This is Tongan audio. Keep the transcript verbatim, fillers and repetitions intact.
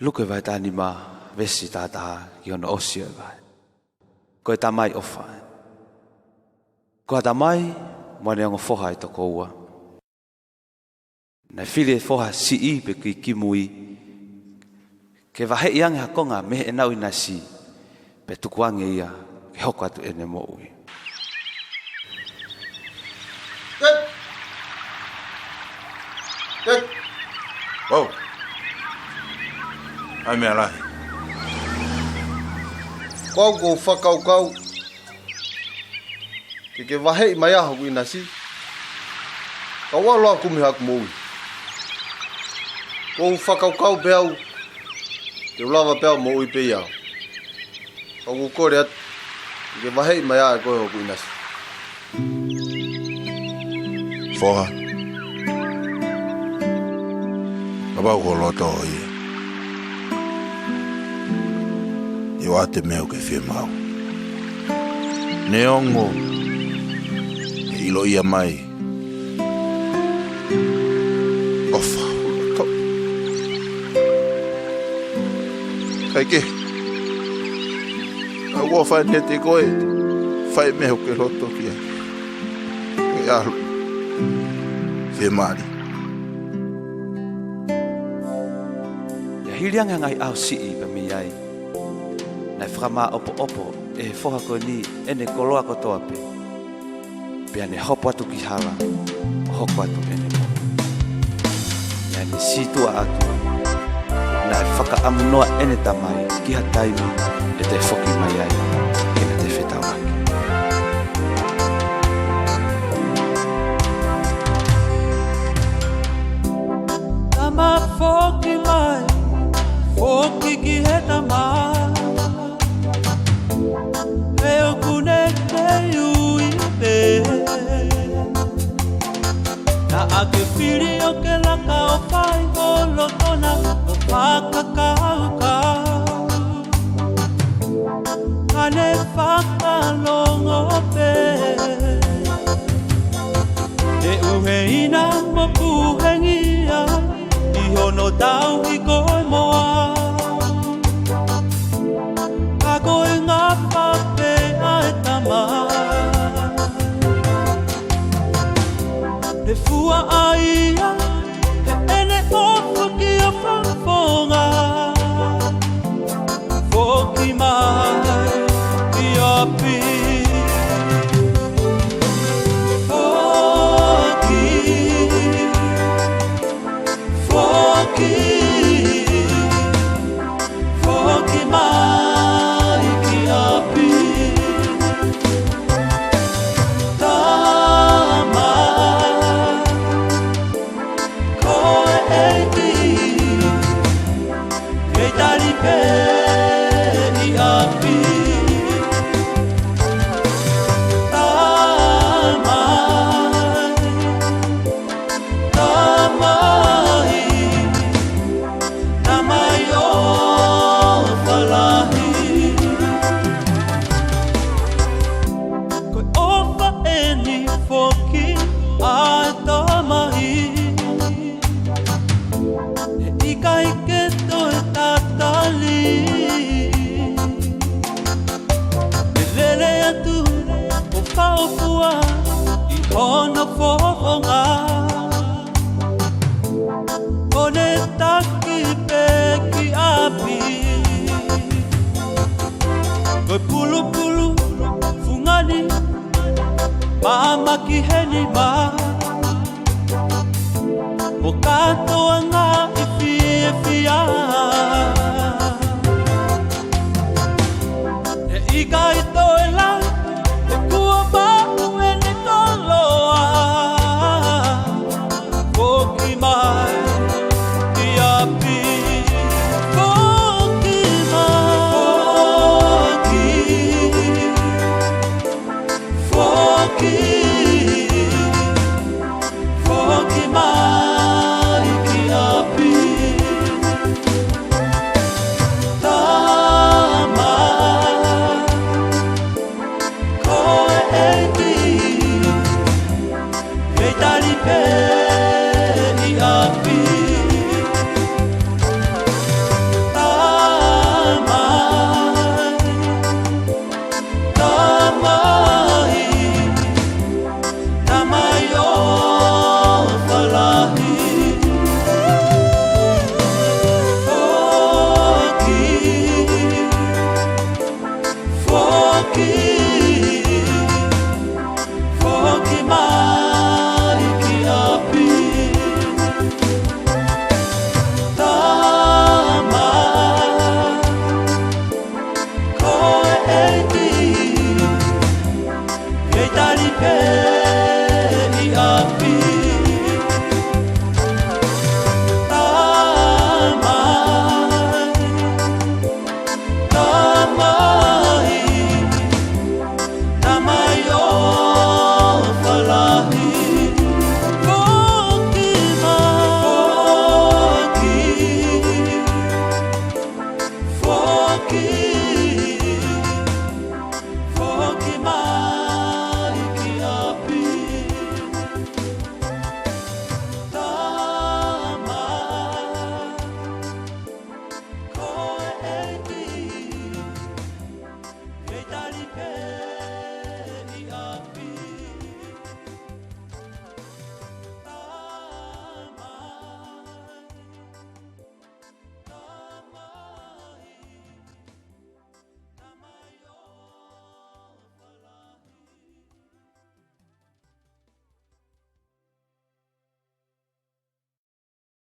Luke vahe taha nima, veesi taha taha ki hono ʻosi ʻo e vahe. Ko e tamai ʻofa. Ko ha tamai mo ʻene ongo foha ʻe toko ua. Naʻe fili ʻe he foha siʻi pe ki kimui ke vaheʻi ange ha konga mei heʻenau ʻinasi, pea tuku ange ia ke hoko atu ʻene moʻui. Tet! Tet! Wow! ʻAi meʻa lahi. Ko au ʻoku ou fakakaukau ke ke vaheʻi mai ā hoku ʻinasi, ka u ʻalu ʻo kumi haku moʻui. ʻOku ou fakakaukau pē au te u lava pē au ʻo moʻui pē ia. Ka ʻoku ou kole atu ke ke vaheʻi mai ā ʻe koe hoku ʻinasi. Foha, kapau ko ho loto ia, ʻe ʻoatu e meʻa ʻoku ke fiemaʻu. Neongo ʻe ʻiloʻi mai ʻofa ho loto, kae kehe, ʻoku ou fai ʻeni kiate koe, fai e meʻa ʻoku ke loto ki ai. Ke ʻalu, fiemālie. Pea hili ange ha ngaahi ʻaho siʻi pea mei ai, naʻe fakamāʻopoʻopo ʻe he foha ko eni ʻene koloa kotoa pē, pea ne hopo atu ki hala ʻo hoko atu ʻene moʻui. Naʻa ne sītuʻa atu, naʻe fakaʻamu noa ʻene tamai ki ha taimi ʻe toe foki mai ai ke ne toe fetaulaki. Tama, foki mai, foki ki he tamai, he ʻoku ne kei ui pē. Naʻa ke fili ʻo ke laka ʻo fai ho loto na ʻo fakakaukau, ka ne fakalongo pē. Te u heina mo puhengia ʻi hono tauhi koe mo au. Ka ko e ngafa pē ʻa e tamai, ne fuaʻaia heʻene ʻofa ki ho fofonga. Foki mai ki ʻapi. Foki, foki, foki mai ki ʻapi. Tama, ko e ʻEiki, kei tali pē ʻi ʻapi. Tamai, tamai, tamai ʻofa lahi. Ko e ʻofa ʻeni foki ʻa e tamai, he ʻikai ke toe tatali. ʻE lele atu ʻo fakaʻofoʻofa ʻi hono fofonga, ʻo ne taki pē ki ʻapi. Ko e pulupulu fungani, maama ki he nima,